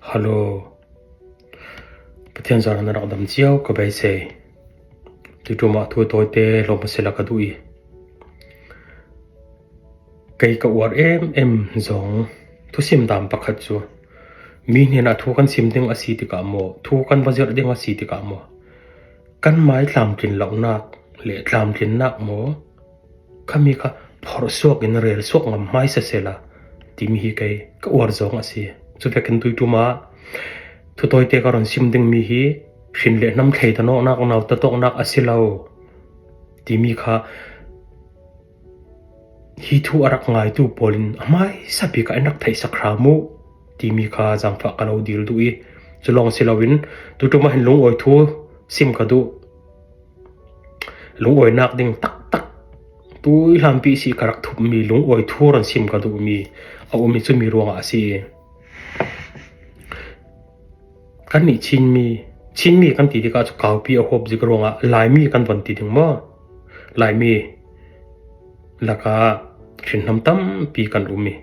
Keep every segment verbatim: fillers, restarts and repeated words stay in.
Hello. Pathian zar na rak dam cio ka beisei. Tuituma thu tawite lawm a si la ka duh i. Kei ka uar em em zong thusim dam pakhat cu mi hnenah thu kan sim ding a si tikah maw, thu kan va zirh ding a si tikah maw, kan mai tlamtlin lonak le tlamtlinnak maw, khami kha phorh suak in rel suak ngam hmaisa sela timi hi kei ka uar zong a si. Cuvekin tuituma thu tawite ka ron sim dingmi hi hrin le hnam thleitanawknak, nautatawknak a si lo timi kha hi thu a rak ngaitu pawl in a hmaisa bik ah in rak theihsak hram uh timi kha zaangfah ka lo dil duh i, cu lawng si loin tuituma hin lungawi thu sim ka duh. Lungawinak ding taktak, tui hlampi si ka rak thupmi lungawi thu ron sim ka duhmi a um i, cumi ruangah a si. Kannih Chinmi, Chinmi kan ti tikah cu kaupi a huap zik ruangah Laimi kan von ti ding maw? Laimi lakah hrinhnam tampi kan um i,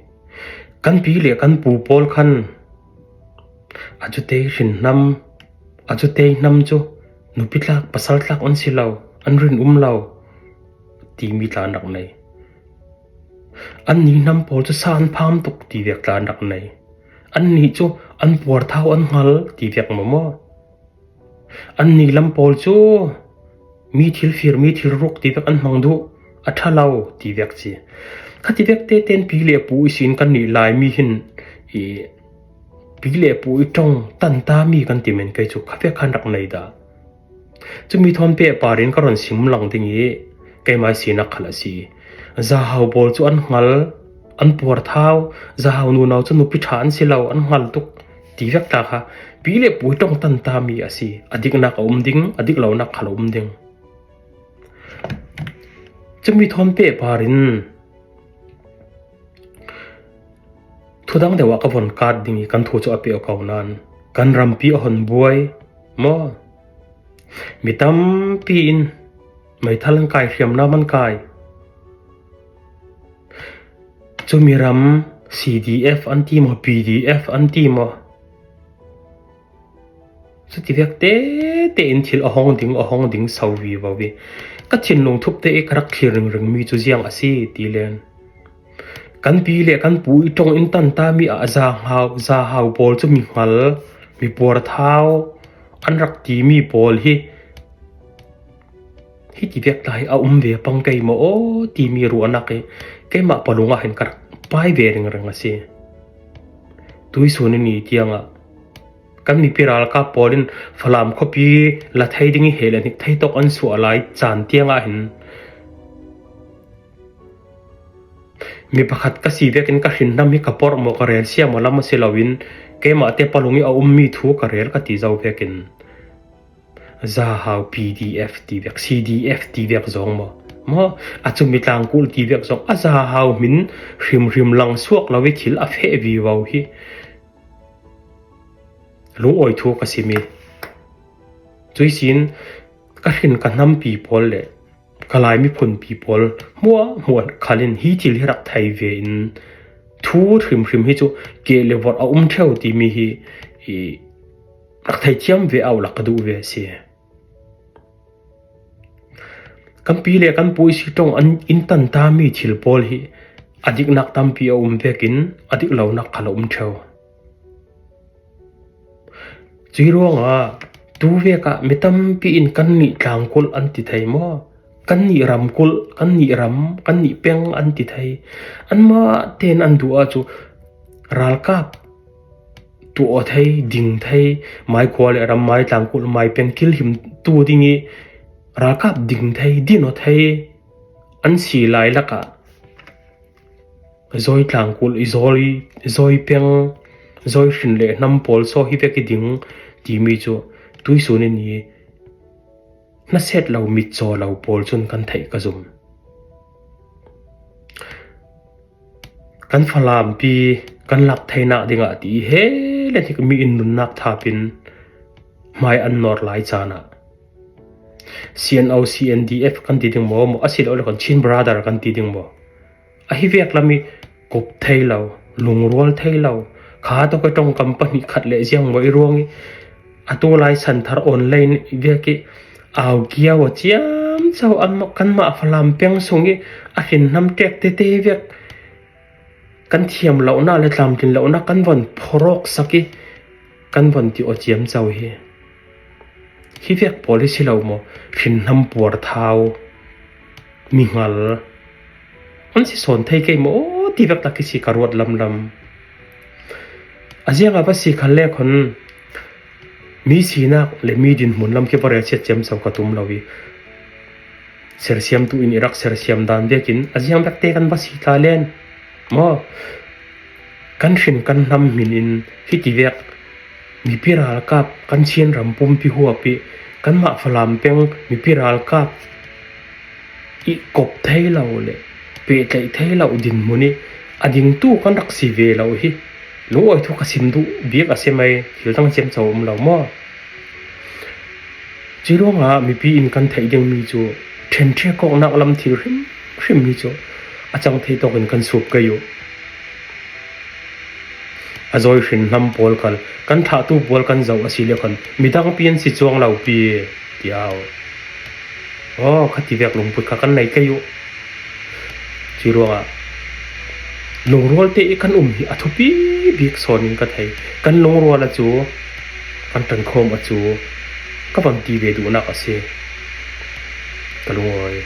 kan pi le kan pu pawl khan a cutei hrinhnam, a cutei hnam cu nupi tlak, pasal tlak an si lo, an rin um lo timi tla an rak nei. Annih hnam pawl cu sa an pham tuk ti vek tla an rak nei. Annih cu an puarthau an hngal ti vek maw maw? Annih lam pawl cu mi thil fir, mi thil ruk ti vek an hmang duh, a ṭha lo ti vek ci. Kha ti vek tete in pi le pu ihsin kannih Laimi hin i pi le pu i ṭong tanta mi kan ti men kei cu kha vek khan rak nei dah. Cumi thawn pehpar in ka ron sim lang ding i, keimah sinak khal a si. Zahau pawl cu an hngal, an puarthau, zahau nunau cu nupi ṭha an si lo, an hngal tuk ti vek tla kha pi le pu i ṭong tanta mi a si. A diknak a um ding, a dik lonak khal a um ding. Cumi thawn pehpar in thudang deuh ah ka von kat ding i, kan thu cu a peh ko nain kan rampi a hon buai maw? Mi tampi in meithal an kai, hriamnam an kai. Cumi ram C D F an ti maw, P D F an ti maw? Cuti vek tete in thil a hong ding, a hong ding so vivo i, ka thinlung thupte i ka rak thlir ringring mi cu ziang a si ti len. Kan pi le kan pu i ṭong in tanta mi ah zahau, zahau pawl cu mi hngal, mi puarthau an rak timi pawl hi hiti vek tla hi a um ve pang kei maw aw timi ruahnak i keimah palung ah hin ka rak pai ve ringring a si. Tuisun i ni tiangah kan mipi ralkap pawl in Falam khuapi la thei ding i heh le hnik thei tawk an suah lai caan tiangah hin mi pakhat ka si vekin ka hrinhnam hi ka porh maw, ka rel sia maw lam a si loin keimahte palung i a ummi thu ka rel ka ti zo vekin zahau P D F ti vek, C D F ti vek zong maw, maw a cumi tlangkulh ti vek zong a zahau hmin hrimhrim lang suak lo i thil a feh vivo hi lungawi thu ka sim i, cuisin ka hrin ka hnampi pawl le ka Lai miphunpi pawl hmuahhmuah khalin hi thil hi rak thei ve in thu hrimhrim hi cu keh le vorh a um ṭheu timi hi i rak thei thiam ve au lak ka duh ve a si. Kan pi le kan pu i si ṭong an in tanta mi thil pawl hi a diknak tampi a um vekin a dik lonak khal a um ṭheu. Cui ruangah tu vekah mi tampi in kannih tlangkulh an ti thei maw? Kannih ramkulh, kannih ram, kannih peng an ti thei. Anmah tein an duh ahcun ralkap tuah aw thei, ding thei, mai khua le ram, mai tlangkulh, mai peng kilhim tu ding i ralkap ding thei, din aw thei an si lai lakah zawi tlangkulh, i zawi, zawi peng, zawi hrin le hnam pawl saw hi vek i ding timi cu tuisun i ni hnaset lo, mitcaw lo pawl cun kan theih ka zum. Kan Falampi kan lak theinak dingah ti i he le hnik mi in nunnak thapin hmai an nawr lai caan ah C N O, C N D F kan ti ding maw, maw a si lo le khan Chin Brother kan ti ding maw? A hi vek lam i kup thei lo, lungrual thei lo, Kha tawh ka ṭawngkam pahnih khat leh ziang maw i ruang i, a tulai santhar online i vek i, au kiau a ciamco an mah, kanmah Falam peng sung i a hrinhnam ṭek tete vek kan thiam lohna leh tlamtlin lohna kan von phawrawksak i, kan von ti aw ciamco hi. Hi vek pawl hi si lo maw? Hrinhnam puar thau, mi nghal, an si sawn thei kei maw ti vek tak hi si ka ruat lamlam. A ziang a va si khan le khun mi sinak leh mi dinhmun lam khi va relsiat ciamco ka tum lo i, sersiamtu in i rak sersiam dan vekin a ziang vekte kan va si ta len maw? Kan hrin kan hnam hmin in hiti vek mipi ralkap kan Chin ram pumpi huap i, kanmah Falam peng mipi ralkap i kop thei lo leh pehtlaih thei lo dinhmun i a dingtu kan rak si ve lo hi. Lungawi thu ka sim duh bik a si mai, thil dang ciamco um lo maw? Curuangah mipi in kan theih ding mi cu ṭhenṭhek awknak lam thil hrimhrim mi cu a cang thei tawkin kan sup kei uh. A zawi hrinhnam pawl khal kan thlahtu pawl kan zoh a si le khun midang pi an si cuang lo pi tiau. Aw, khati vek lungput kha kan nei kei uh. Curuangah lungrualte i kan um hi a thupi bik sawn in ka thei. Kan lungrual a cu, kan ṭankhawm a cu ka von ti ve duhnak a si. Ka lungawi.